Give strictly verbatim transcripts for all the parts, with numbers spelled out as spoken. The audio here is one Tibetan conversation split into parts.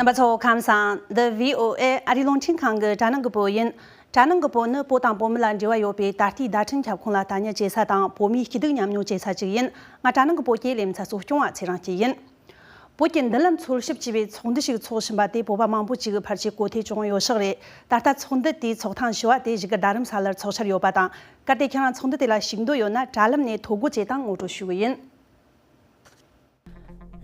རྣམ་པ་ཚོ་ཁམས་བཟང་། འདི་བྷི་ཨོ་ཨེ་ཨ་རིའི་རླུང་འཕྲིན་ཁང་གི་དྲ་ནང་གི་བོད་ཡིན། དྲ་ནང་གི་བོད་ནི་བོད་དང་བོད་མི་ལ་འབྲེལ་བ་ཡོད་པའི་ད་ལྟའི་བརྡ་འཕྲིན་ཁྱབ་ཁོངས་ལ་ལྟ་ཉན་བྱེད་ས་དང་བོད་མིའི་སྐྱིད་སྡུག་མཉམ་མྱོང་བྱེད་ས་ཅིག་ཡིན། ང་དྲ་ནང་གི་བོད་ཀྱི་ལེ་ཚན་གཙོ་སྐྱོང་བ་ཚེ་རིང་སྐྱིད་ཡིན། བོད་ཀྱི་མདུན་ལམ་འཚོལ་ཞིབ་ཅེས་པའི་ཚོགས་འདུ་ཞིག་འཚོགས་བཞིན་པ་དེ་བོད་པ་མང་པོ་ཅིག་གི་ཕལ་ཆེར་གོ་ཐོས་བྱུང་ཡོད་ཤག་རེད། ད་ལྟ་ཚོགས་འདུ་དེའི་ཚོགས་ཐེངས་བཞི་བ་དེ་བཞུགས་སྒར་རྡ་རམ་ས་ལར་འཚོགས་འཆར་ཡོད་པ་དང་། གལ་ཏེ་ཁྱེད་རང་ཚོགས་འདུ་དེ་ལ་ཞུགས་འདོད་ཡོད་ན་དྲ་ལམ་ནས་ཐོ་འགོད་བྱེད་སྟངས་ངོ་སྤྲོད་ཞུ་གི་ཡིན།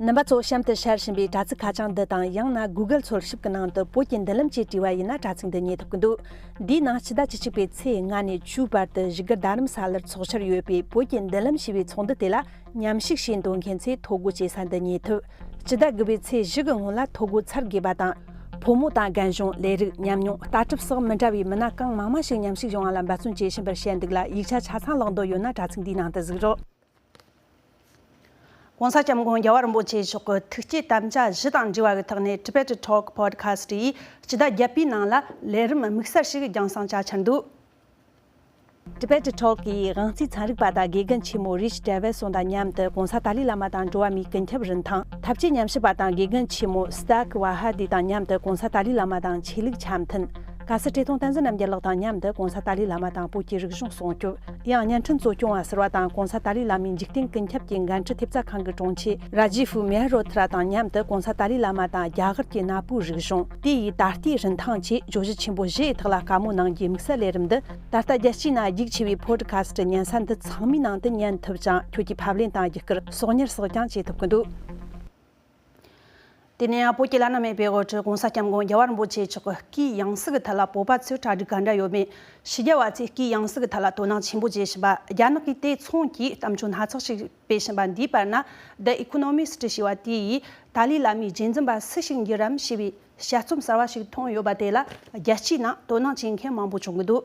རྣམ་པ་ཚོ་གཤམ་དུ་ཤར་བཞིན་པའི་དྲ་ཚིགས་ཁ་བྱང་འདི་དང་ཡང་ན་Google་འཚོལ་ཞིབ་ཀྱི་ནང་དུ་བོད་ཀྱི་མདུན་ལམ་ཅེས་བྲིས་པ་ཡིན་ན་དྲ་ཚིགས་འདི་རྙེད་ཐུབ་ཀྱི་འདུག་འདིའི་ནང་ཕྱི་ཟླ་བཅུ་གཅིག་པའི་ཚེས་ལྔ་ནས་བཅུའི་བར་དུ་བཞུགས་སྒར་རྡ་རམ་ས་ལར་འཚོགས་འཆར་ཡོད་པའི་བོད་ཀྱི་མདུན་ལམ་ཞེས་པའི་ཚོགས་འདུ་དེ་ལ་མཉམ་ཞུགས་བྱེད་འདོད་མཁན་ཚོས་ཐོ་འགོད་བྱེད་ས་འདི་རྙེད་ཐུབ། སྤྱི་ཟླ་དགུ་པའི་ཚེས་བཞི་གི་སྔོན་ལ་ཐོ་འགོད་ཚར་དགོས་པ་དང་། ཕོ་མོ་དང་རྒན་གཞོན། ལས་རིགས། ཉམས་མྱོང་། ལྟ་གྲུབ་སོགས་མི་འདྲ་བའི་མི་སྣ་གང་མང་མང་ཞིག་མཉམ་ཞུགས་ཡོང་བ་ལ་འབད་བརྩོན་བྱེད་བཞིན་པར་བཤད་འདུག་ལ། ཡིག་ཆ་ཆ་ཚང་ཀློག་འདོད་ཡོད་ན་དྲ་ཚིགས་འདིའི་ནང་དུ་གཟིགས་རོགས། ༸གོང་ས་༸སྐྱབས་མགོན་རྒྱལ་བ་རིན་པོ་ཆེ་མཆོག་གི་ཐུགས་བསྐྱེད་དམ་བཅའ་བཞི་དང་འབྲེལ་བ་གི་ཐོག་ནས་Tibet Talk Podcast་ཡིས་སྤྱི་ཟླ་བརྒྱད་པའི་ནང་ལ་ལས་རིམ་དམིགས་བསལ་ཞིག་རྒྱང་སྲིང་བྱ་འཆར་འདུག Tibet Talk་གིས་དབང་རྩའི་ཚན་རིག་པ་དང་དགེ་རྒན་ཆེན་མོ་Rich Davis་སོགས་དང་མཉམ་དུ་༸གོང་ས་ཏཱ་ལའི་བླ་མ་དང་འགྲོ་བ་མིའི་ཀུན་ཁྱབ་རིན་ཐང་། འཐབ་ཇུས་ཉམས་ཞིབ་པ་དང་དགེ་རྒན་ཆེན་མོ་Stak Vahadi་དང་མཉམ་དུ་༸གོང་ས་ཏཱ་ལའི་བླ་མ་དང་ཆོས་ལུགས་འཆམ་མཐུན། ག་སར་བཀྲས་མཐོང་བསྟན་འཛིན་རྣམ་རྒྱལ་ལགས་དང་མཉམ་དུ་༸གོང་ས་ཏཱ་ལའི་བླ་མ་དང་བོད་ཀྱི་རིག་གཞུང་སྲུང་སྐྱོབ། དེ་ཡང་བརྙན་འཕྲིན་གཙོ་སྐྱོང་བ་ཟུར་པ་དང་༸གོང་ས་ཏཱ་ལའི་བླ་མའི་འཇིག་རྟེན་ཀུན་ཁྱབ་ཀྱི་འགན་འཁྲི་ཐེབས་རྩ་ཁང་གི་དྲུང་ཆེ་Rajiv Mehrotra་དང་མཉམ་དུ་༸གོང་ས་ཏཱ་ལའི་བླ་མ་དང་རྒྱ་གར་གྱི་གནའ་བོའི་རིག་གཞུང་། དེ་ཡི་ད་ལྟའི་རིན་ཐང་ཆེད་བརྗོད་གཞི་ཆེན་པོ་བཞི་ཡི་ཐོག་ལ་བཀའ་མོལ་གནང་རྒྱུའི་དམིགས་བསལ་ལས་རིམ་འདི། ད་ལྟ་རྒྱལ་སྤྱིའི་ནང་རྒྱུགས་ཆེ་བའི་Podcast་ཉན་ས་འདི་ཚང་མའི་ནང་དུ་ཉན་ཐུབ་ཅིང་། ཁྱོད་ཀྱིས་ཕབ་ལེན་དང་བརྒྱུད་བསྐུར་གསོག་ཉར་སོགས་ཀྱང་བྱེད་ཐུབ་ཀྱི་འདུག་དེ་ནས་ཡང་བོད་ཀྱི་བླ་ན་མེད་པའི་དབུ་ཁྲིད་༸གོང་ས་༸སྐྱབས་མགོན་རྒྱལ་བ་རིན་པོ་ཆེ་མཆོག་གི་སྐུའི་ཡང་སྲིད་ཀྱི་ཐད་ལ་བོད་པ་ཚོས་གྲ་སྒྲིག་ག་འདྲ་ཡོད་མེད་ཕྱི་རྒྱལ་བ་ཚོས་སྐུའི་ཡང་སྲིད་ཀྱི་ཐད་ལ་དོ་སྣང་ཆེན་པོ་བྱེད་བཞིན་པ། རྒྱ་ནག་གིས་དེ་མཚུངས་ཀྱི་གཏམ་བརྗོད་སྣ་ཚོགས་ཤིག་སྤེལ་བཞིན་པ་འདིའི་བར་ན། The Economist་ཞེས་པ་དེ་ཡིས་ཏཱ་ལའི་བླ་མའི་རྗེས་འཛིན་པ་སུ་ཞིག་འགྱུར་རམ་ཞེས་པའི་དཔྱད་རྩོམ་གསར་བ་ཞིག་ཐོན་ཡོད་པ་དེ་ལ་རྒྱལ་སྤྱིའི་ནང་དོ་སྣང་བྱེད་མཁན་མང་པོ་བྱུང་གི་འདུག་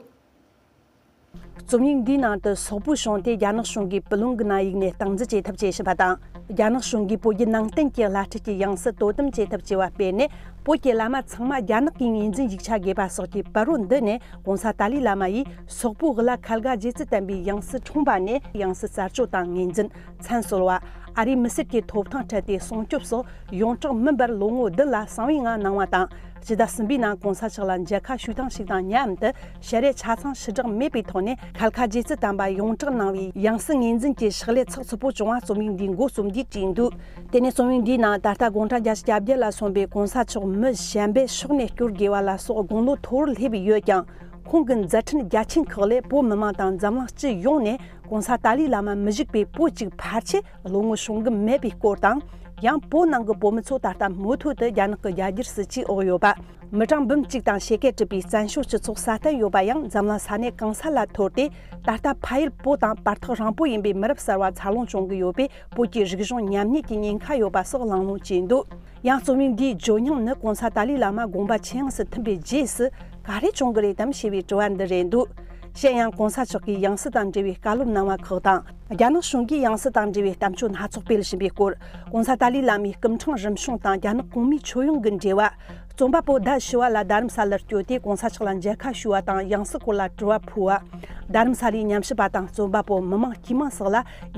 རྩོམ་ཡིག་འདིའི་ནང་དུ་སོག་པོའི་གཞུང་དེ་རྒྱ་ནག་གཞུང་གིས་པུ་ལུང་གི་ནང་ཡིག་ནས་སྟངས་འཛིན་བྱེད་ཐབས་བྱེད་བཞིན་པ་དང་། རྒྱ་ནག་གཞུང་གིས་བོད་བརྒྱུད་ནང་བསྟན་གྱི་བླ་སྤྲུལ་གྱི་ཡང་སྲིད་དོ་དམ་བྱེད་ཐབས་བྱས་པ་སྤེལ་ནས། བོད་ཀྱི་བླ་མ་ཚང་མ་རྒྱ་ནག་གི་ངོས་འཛིན་ཡིག་ཆ་དགོས་པ་སོགས་ཀྱི་བར་རོ་འདི་ནས་༸གོང་ས་ཏཱ་ལའི་བླ་མ་ཡིས་སོག་པོའི་དབུ་བླ་ཁལ་དཀར་རྗེ་བཙུན་བསྟན་པའི་ཡང་སྲིད་འཁྲུངས་པ་ནས་ཡང་སྲིད་རྩད་གཅོད་དང་ངོས་འཛིན། མཚན་གསོལ་བ། ཨ་རིའི་མི་སེར་གྱི་ཐོབ་ཐང་ཁྲིད་དེ་སྲུང་སྐྱོབ་སོགས་ཡོངས་གྲགས་མིན་པར་ལོ་ངོ་བདུན་ལ་གསང་བའི་ངང་གནང་བ་དང་། སྤྱི་ཟླ་གསུམ་པའི་ནང་༸གོང་ས་མཆོག་ལ་མཇལ་ཁ་ཞུ་སྟངས་ཤིག་དང་མཉམ་དུ་ཞལ་རས་ཆ་ཚང་ཕྱིར་བསྒྲགས་མེད་པའི་ཐོག་ནས་ཁལ་དཀར་རྗེ་བཙུན་དམ་པ་ཡོངས་གྲགས་གནང་བའི་ཡང་སྲིད་ངོས་འཛིན་གྱི་ཕྱག་ལས་ཚགས་ཚུད་པོ་བྱུང་བ་རྩོམ་ཡིག་འདིའི་འགོ་རྩོམ་དུས་བྲིས་འདུག་དེ་ནས་རྩོམ་ཡིག་འདིའི་ནང་ད་ལྟ་དགུང་གྲངས་བརྒྱད་ཅུ་གྱ་བརྒྱད་ལ་སོན་པའི་༸གོང་ས་མཆོག་མི་གཞན་པའི་ཕྱོགས་ནས་སྐྱོར་དགོས་པ་ལ་སོགས་དགུང་ལོ་མཐོ་རུ་སླེབས་ཡོད་ཀྱང་། ཁོང་གི་མཛད་འཕྲིན་རྒྱ་ཆེན་ཁག་ལས་བོད་མི་མང་དང་འཛམ་གླིང་སྤྱི་ཡོངས་ནས་༸གོང་ས་ཏཱ་ལའི་བླ་མ་མི་བཞུགས་པའི་བོད་ཅིག་ཕལ་ཆེར་ལོ་ངོ་བྱུང་གི་མེད་པའི་སྐོར་དང་། ཡང་བོད་ནང་གི་བོད་མི་ཚོ་ད་ལྟ་མུ་མཐུད་དུ་རྒྱ་ནག་གི་རྒྱ་སྒྱུར་སྲིད་ཇུས་འོག་ཡོད་པ། མི་གྲངས་འབུམ་གཅིག་དང་ཕྱེད་ཀས་གྲུབ་པའི་བཙན་བྱོལ་སྤྱི་ཚོགས་སྲ་བརྟན་ཡོད་པ་ཡང་འཛམ་གླིང་ས་གནས་གང་ས་ལ་ཐོར་ཏེ། ད་ལྟ་ཕ་ཡུལ་བོད་དང་བར་ཐག་རིང་པོ་ཡིན་པའི་མི་རབས་གསར་བ་འཚར་ལོངས་བྱུང་གི་ཡོད་པས། བོད་ཀྱི་རིག་གཞུང་ཉམས་ཉེས་ཀྱི་ཉེན་ཁ་ཡོད་པ་སོགས་གླེང་སློང་བྱས་འདུག་ཡང་རྩོམ་ཡིག་འདིའི་བརྗོད་སྙིང་ནི་༸གོང་ས་ཏཱ་ལའི་བླ་མ་དགོངས་པ་ཇེ་ཡངས་སུ་ཐིམ་པའི་རྗེས་སུ་ག་རེ་བྱུང་གི་རེད་དམ་ཞེས་པའི་དྲི་བ་འདི་རེད་འདུག་གཞན་ཡང་༸གོང་ས་མཆོག་གིས་ཡང་སྲིད་དང་འབྲེལ་བའི་བཀའ་སློབ་གནང་བ་ཁག་དང་། རྒྱ་ནག་གཞུང་གིས་ཡང་སྲིད་དང་འབྲེལ་བའི་གཏམ་བརྗོད་སྣ་ཚོགས་སྤེལ་བཞིན་པའི་སྐོར། ༸གོང་ས་ཏཱ་ལའི་བླ་མའི་སྐུ་ཕྲེང་རིམ་བྱོན་དང་རྒྱ་ནག་གོང་མའི་མཆོད་ཡོན་གྱི་འབྲེལ་བ། རྩོམ་པ་པོ་ཟླ་ཞི་བ་ལགས་རྡ་རམ་ས་ལར་བསྐྱོད་དེ་༸གོང་ས་མཆོག་ལ་མཇལ་ཁ་ཞུ་བ་དང་ཡང་སྲིད་སྐོར་ལ་དྲི་བ་ཕུལ་བ། རྡ་རམ་ས་ལའི་ཉམས་ཞིབ་པ་དང་རྩོམ་པ་པོ་མི་མང་དཀྱུས་མ་སོགས་ལ་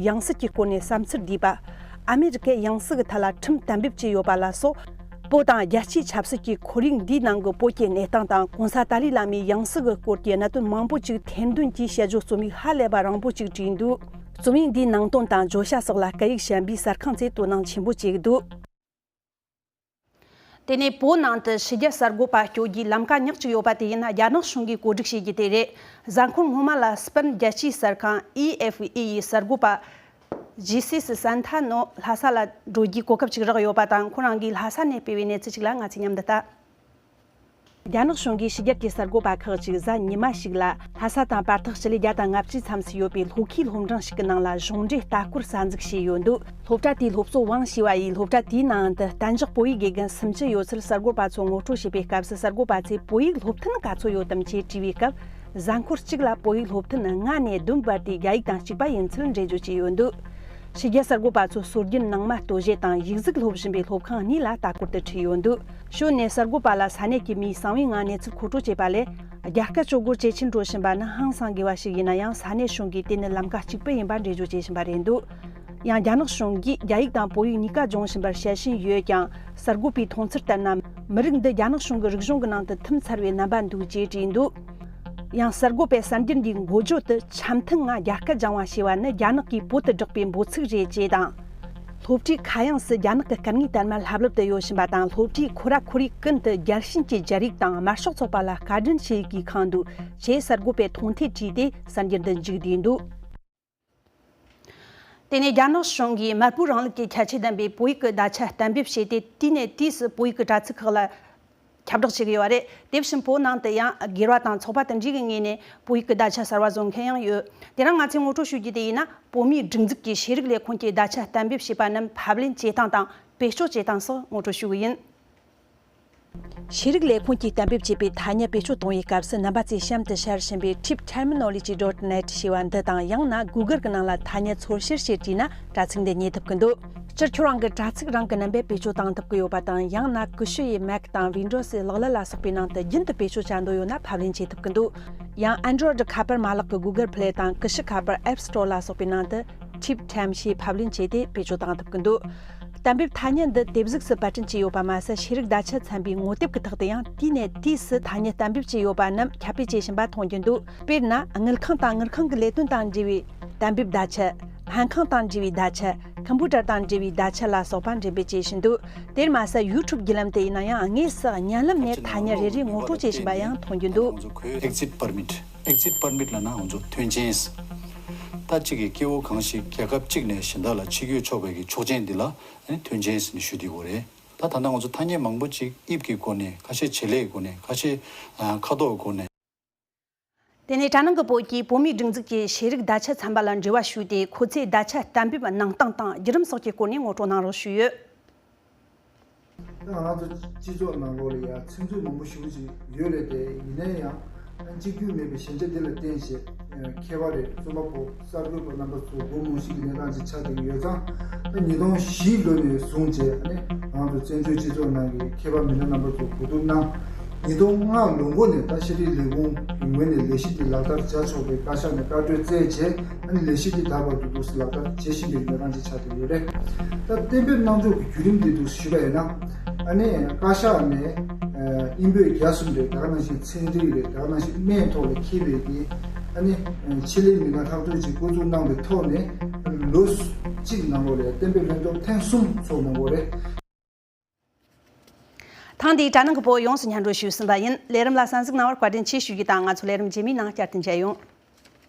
ཡང་སྲིད་ཀྱི་སྐོར་ནས་བསམ་ཚུལ་བསྡུས་པ། ཨ་མེ་རི་ཀས་ཡང་སྲིད་ཀྱི་ཐད་ལ་ཁྲིམས་གཏན་འབེབས་བྱས་ཡོད་པ་ལ་སོགས། བོད་དང་རྒྱལ་སྤྱིའི་ཆབ་སྲིད་ཀྱི་ཁོར་ཡུག་འདིའི་ནང་གི་བོད་ཀྱི་གནས་སྟངས་དང་༸གོང་ས་ཏཱ་ལའི་བླ་མའི་ཡང་སྲིད་ཀྱི་སྐོར་གྱི་གནད་དོན་མང་པོ་ཅིག་ཐེར་འདོན་གྱིས་དཔྱད་བརྗོད་རྩོམ་ཡིག་ཧ་ལས་པ་རིང་པོ་ཅིག་བྲིས་འདུག་རྩོམ་ཡིག་འདིའི་ནང་དོན་དང་བརྗོད་བྱ་སོགས་ལ་སྐད་ཡིག་གཞན་པའི་གསར་ཁང་ཚོས་དོ་སྣང་ཆེན་པོ་བྱེད་ཀྱི་འདུག་དེ་ནས་བོད་ནང་དུ་ཕྱི་རྒྱལ་གསར་འགོད་པ་བསྐྱོད་རྒྱུའི་ལམ་ཀ་ཉག་གཅིག་ཡོད་པ་དེ་ཡིན་ན་རྒྱ་ནག་གཞུང་གིས་བཀོད་སྒྲིག་བྱེད་རྒྱུ་དེ་རེད། གཟའ་འཁོར་སྔོན་མ་ལ་སྤེན་རྒྱལ་སྤྱིའི་གསར་ཁང་ཨི་ཨེཕ་ཨི་ཡི་གསར་འགོད་པ་ཇི་སི་སི་སན་ཐ་ནོ་ལྷ་ས་ལ་འགྲོ་རྒྱུའི་གོ་སྐབས་ཅིག་རག་ཡོད་པ་དང་། ཁོ་རང་གིས་ལྷ་ས་ནས་སྤེལ་བའི་གནས་ཚུལ་ཅིག་ལ་ང་ཚོས་མཉམ་དུ་ལྟ། རྒྱ་ནག་གཞུང་གིས་ཕྱི་རྒྱལ་གྱི་གསར་འགོད་པ་ཁག་ཅིག་གཟའ་ཉི་མ་ཞིག་ལ་ལྷ་ས་དང་བར་ཐག་སྤྱི་ལེ་བརྒྱ་དང་ལྔ་བཅུའི་མཚམས་སུ་ཡོད་པའི་ལྷོ་ཁའི་སློབ་འབྲིང་ཞིག་གི་ནང་ལ་གཞུང་འབྲེལ་ལྟ་སྐོར་གསར་འཛུགས་བྱས་ཡོད་འདུག་སློབ་གྲྭ་དེའི་སློབ་གཙོ་ཝང་ཞི་བ་ཡིས་སློབ་གྲྭ་དེའི་ནང་དུ་གཏན་འཇགས་བོད་ཡིག་དགེ་རྒན་སུམ་ཅུ་ཡོད་ཚུལ་གསར་འགོད་པ་ཚོ་ངོ་སྤྲོད་བྱེད་པའི་སྐབས་སུ། གསར་འགོད་པ་ཚོས་བོད་ཡིག་སློབ་ཐུན་ག་ཚོད་ཡོད་དམ་ཅེས་དྲིས་པའི་སྐབས། གཟའ་འཁོར་གཅིག་ལ་བོད་ཡིག་སློབ་ཐུན་ལྔ་ནས་བདུན་བར་དེ་རྒྱ་ཡིག་དང་གཅིག་པ་ཡིན་ཚུལ་འགྲེལ་བརྗོད་བྱས་ཡོད་འདུག་ཕྱི་རྒྱལ་གསར་འགོད་པ་ཚོ་སྲོལ་རྒྱུན་ནང་མ་སྟོད་གཞས་དང་ཡིག་གཟུགས་སློབ་བཞིན་པའི་སློབ་ཁང་གཉིས་ལ་ལྟ་སྐོར་དུ་ཁྲིད་ཡོད་འདུག་ཞོལ་ནས་གསར་འགོད་པ་ལ་ས་གནས་ཀྱི་མིའི་གསང་བའི་ངང་གནས་ཚུལ་མཁོ་སྤྲོད་བྱས་པ་ལས། རྒྱ་སྐད་སྤྱོད་སྒོར་ཇེ་ཆེར་འགྲོ་བཞིན་པ་ནི་ཧང་སང་དགོས་པ་ཞིག་ཡིན་ན་ཡང་། ས་གནས་གཞུང་གིས་དེ་ནི་ལམ་ཀ་གཅིག་པུ་ཡིན་པ་འགྲེལ་བརྗོད་བྱེད་བཞིན་པ་རེད་འདུག་ཡང་རྒྱ་ནག་གཞུང་གིས་རྒྱ་ཡིག་དང་བོད་ཡིག་གཉིས་ཀ་སྦྱོང་བཞིན་པར་དཔྱད་ཞེན་ཡོད་ཀྱང་། གསར་འགོད་པའི་མཐོང་ཚུལ་ལྟར་ན། མི་རིགས་འདི་རྒྱ་ནག་གཞུང་གི་རིག་གཞུང་གི་ནང་དུ་ཐིམ་ཚར་བའི་རྣམ་པ་འདུག་ཅེས་བྲིས་འདུག་ཡང་གསར་འགོད་པས་གསར་འགྱུར་འདིའི་འགོ་བརྗོད་དུ། འཆམ་མཐུན་ངང་རྒྱ་སྐད་སྦྱང་བ་ཞེས་པ་ནི་རྒྱ་ནག་གིས་བོད་དུ་བསྒྲགས་པའི་འབོད་ཚིག་རེད་ཅེས་དང་། སློབ་གྲྭའི་ཁ་གཡང་སུ་རྒྱ་ནག་གི་སྐད་ངོས་དར་མ་ལྷབ་ལྷུབ་ཏུ་ཡོད་བཞིན་པ་དང་། སློབ་གྲྭའི་ཁོ་ར་ཁོར་ཡུག་ཀུན་ཏུ་རྒྱལ་ཞེན་གྱི་སྦྱར་ཡིག་དང་དམར་ཤོག་ཚོགས་པ་ལ་བཀའ་དྲིན་ཞུ་ཡིག་གིས་ཁེངས་འདུག་ཅེས་གསར་འགོད་པས་མཐོང་ཐོས་བྲིས་ཏེ་གསར་འགྱུར་འདི་མཇུག་བསྡུས་འདུག་དེ་ནས་རྒྱ་ནག་གཞུང་གིས་དམར་པོའི་རིང་ལུགས་ཀྱི་ཁྱད་ཆོས་ལྡན་པའི་བོད་ཡིག་གི་བརྡ་ཆད་གཏན་འབེབས་བྱས་ཏེ། དུས་ནས་དུས་སུ་བོད་ཡིག་གི་དྲ་ཚིགས་ཁག་ལ་ཁྱབ་བསྒྲགས་བྱེད་ཀྱི་ཡོད་པ་རེད། དེ་བཞིན་བོད་ནང་དུ་ཡང་སྒེར་བ་དང་ཚོགས་པ་དང་འབྲེལ་གྱི་ངོས་ནས་བོད་ཡིག་གི་བརྡ་ཆད་གསར་བ་བཟོ་མཁན་ཡང་ཡོད། དེ་རིང་ང་ཚོས་ངོ་སྤྲོད་ཞུ་རྒྱུ་དེ་ཡིན་ན། བོད་མིའི་སྒྲིག་འཛུགས་ཀྱི་ཤེས་རིག་ལས་ཁུངས་ཀྱིས་བརྡ་ཆད་གཏན་འབེབས་བྱས་པ་རྣམས་ཕབ་ལེན་བྱེད་སྟངས་དང་བེད་སྤྱོད་བྱེད་སྟངས་སོགས་ངོ་སྤྲོད་ཞུ་གི་ཡིན། ཤེས་རིག་ལས་ཁུངས་ཀྱིས་གཏན་འབེབས་བྱས་པའི་ཐ་སྙད་བེད་སྤྱོད་གཏོང་བའི་སྐབས་སུ། རྣམ་པ་ཚོས་གཤམ་དུ་ཤར་བཞིན་པའི་trip terminology dot net ཞེས་པ་འདི་དང་། ཡང་ན་Google གི་ནང་ལ་ཐ་སྙད་འཚོལ་བཤེར་ཞེས་བྲིས་ན་དྲ་ཚིགས་འདི་རྙེད་ཐུབ་ཀྱི་འདུག་སྤྱིར་ཁྱོད་རང་གི་དྲ་ཚིགས་རང་གི་རྣམ་པས་བེད་སྤྱོད་བཏང་ཐུབ་ཀྱི་ཡོད་པ་དང་། ཡང་ན་ཀུ་ཤུ་ཡི་Mac དང་Windows ཡི་ལག་ཀླད་ལ་སོགས་པའི་ནང་དུ་རྒྱུན་དུ་བེད་སྤྱོད་བྱ་འདོད་ཡོད་ན་ཕབ་ལེན་བྱེད་ཐུབ་ཀྱི་འདུག་ཡང་Android ཁ་པར་མ་ལག་གི་Google Play དང་ཀུ་ཤུ་ཁ་པར་App Store ལ་སོགས་པའི་ནང་དུ། Trip Term ཞེས་ཕབ་ལེན་བྱས་ཏེ་བེད་སྤྱོད་བཏང་ཐུབ་ཀྱི་འདུག་གཏན་འབེབས་ཐ་སྙད་འདི་དེབ་གཟུགས་སུ་པར་སྐྲུན་བྱས་ཡོད་པ་མ་ཟད། ཤེས་རིག་བརྡ་ཆད་ཚན་པའི་ངོ་དེབ་ཀྱི་ཐོག་ཏུ་ཡང་དུས་ནས་དུས་སུ་ཐ་སྙད་གཏན་འབེབས་བྱས་ཡོད་པ་རྣམས་ཁྱབ་སྤེལ་བྱེད་བཞིན་པ་མཐོང་རྒྱུ་འདུག་དཔེར་ན། དངུལ་ཁང་དང་དངུལ་ཁང་གི་ལས་དོན་དང་འབྲེལ་བའི་གཏན་འབེབས་བརྡ་ཆད། སྨན་ཁང་དང་འབྲེལ་བའི་བརྡ་ཆད། ཀམ་པུ་ཊར་དང་འབྲེལ་བའི་བརྡ་ཆད་ལ་སོགས་པ་འགྲེམས་སྤེལ་བྱེད་བཞིན་འདུག་དེར་མ་ཟད། YouTube བརྒྱུད་ལམ་དུ་ཡིན་ན་ཡང་། དངོས་སུ་བརྙན་ལམ་ནས་ཐ་སྙད་རེ་རེ་ངོ་སྤྲོད་བྱེད་བཞིན་པ་ཡང་མཐོང་རྒྱུ་འདུག Exit Permit. Exit Permit ལབ་ན་ང་ཚོ་ཐོན་ཆེན། ད་གཅིག་གི་སྐྱེ་བོ་གང་ཞིག་རྒྱལ་ཁབ་གཅིག་ནས་གཞན་དག་ལ་ཕྱི་སྐྱོད་ཆོག་པའི་གི་ཆོག་མཆན་འདི་ལ་ཨ་ནི་ཐོན་ཆེན་ཟེར་ནས་ཞུ་བསྡད་ཡོད་རེད། ད་ད་ལྟ་ང་ཚོ་ཐ་སྙད་མང་པོ་ཅིག་དབྱིབས་ཀྱི་སྒོ་ནས། ཁ་ཤས་བྱེད་ལས་ཀྱི་སྒོ་ནས། ཁ་ཤས་ཨ་ཁ་དོག་གི་སྒོ་ནས། དེ་ནས་དྲ་ནང་གི་བོད་ཀྱིས་བོད་མིའི་སྒྲིག་འཛུགས་ཀྱི་ཤེས་རིག་བརྡ་ཆད་ཚན་པ་ལ་འབྲེལ་བ་ཞུས་ཏེ། ཁོ་ཚོས་བརྡ་ཆད་གཏན་འབེབས་གནང་སྟངས་དང་བརྒྱུད་རིམ་སོགས་ཀྱི་སྐོར་ནས་ངོ་སྤྲོད་གནང་རོགས་ཞུས་ཡོད། ད་ང་ཚོ་སྤྱི་ཚོགས་ནང་ལོགས་ལ་ཡང་ཚིག་མཛོད་མང་པོ་ཞེ་པོ་ཅིག་ཡོད་རེད་དེ། ཡིན་ན་ཡང་གཅིག་གྱུར་མེད་པའི་ཞན་ཆ་འདི་ལ་བརྟེན་བྱས་མཁས་པ་རེད། རྩོམ་པ་པོ་གསར་འགོད་པ་རྣམ་པ་ཚོ་སྒོ་མོ་ཞིག་གི་གནས་སྟངས་ཅིག་ཆགས་བསྡད་ཀྱི་ཡོད་ཙང་། ད་ཉིས་སྟོང་བཞི་ལོ་ནས་བཟུང་བྱས་ཨ་ནི་ང་ཚོ་བཙན་བྱོལ་སྤྱི་ཚོགས་ནང་གི་མཁས་པ་མི་སྣ་རྣམ་པ་ཚོ་གོ་བསྡུར་གནང་། ཉིས་སྟོང་ལྔ་ལོ་འགོ་ནས་ད་ཤེས་རིག་ལས་ཁུངས་ཀྱི་ངོས་ནས་ལས་གཞི་འདི་ལག་བསྟར་བྱ་ཆོག་པའི་བཀའ་ཤག་ནས་བཀའ་འཁྲོལ་བསྩལ་བྱས། ཨ་ནི་ལས་གཞི་འདི་ད་བར་དུ་འདུག་སེ་ལག་བསྟར་བྱེད་བཞིན་པའི་གནས་སྟངས་ཅིག་ཆགས་བསྡད་ཡོད་རེད། ད་གཏན་འབེབས་གནང་ཕྱོགས་ཀྱི་བརྒྱུད་རིམ་འདི་འདུག་ཞུས་པ་ཡིན་ན། ཨ་ནི་བཀའ་ཤག་ནས་ཨིན་བོད་རྒྱ་གསུམ་རེད། ད་ག་ནང་བཞིན་ཚན་རིག་རེད། ད་ག་ནང་བཞིན་སྨན་ཐོག་ལ་འཁེལ་བའི་གི་ཨ་ནི་ཆེད་ལས་མི་སྣ་ཁག་ཅིག་བསྐོ་འཛུགས་གནང་བའི་ཐོག་ནས་ལོ་གཅིག་ནང་ལོགས་ལ་གཏན་འབེབས་ལྷན་ཐོག་ཐེངས་གསུམ་ཚོགས་གནང་གི་ཡོད་རེད། ཐེངས་འདིའི་དྲ་ནང་གི་བོད་ཡོངས་སུ་སྙན་སྒྲོན་ཞུས་ཟིན་པ་ཡིན། ལས་རིམ་ལ་གསན་གཟིགས་གནང་བར་བཀའ་དྲིན་ཆེ་ཞུ་རྒྱུ་དང་། ང་ཚོ་ལས་རིམ་རྗེས་མའི་ནང་བསྐྱར་དུ་མཇལ་ཡོང་།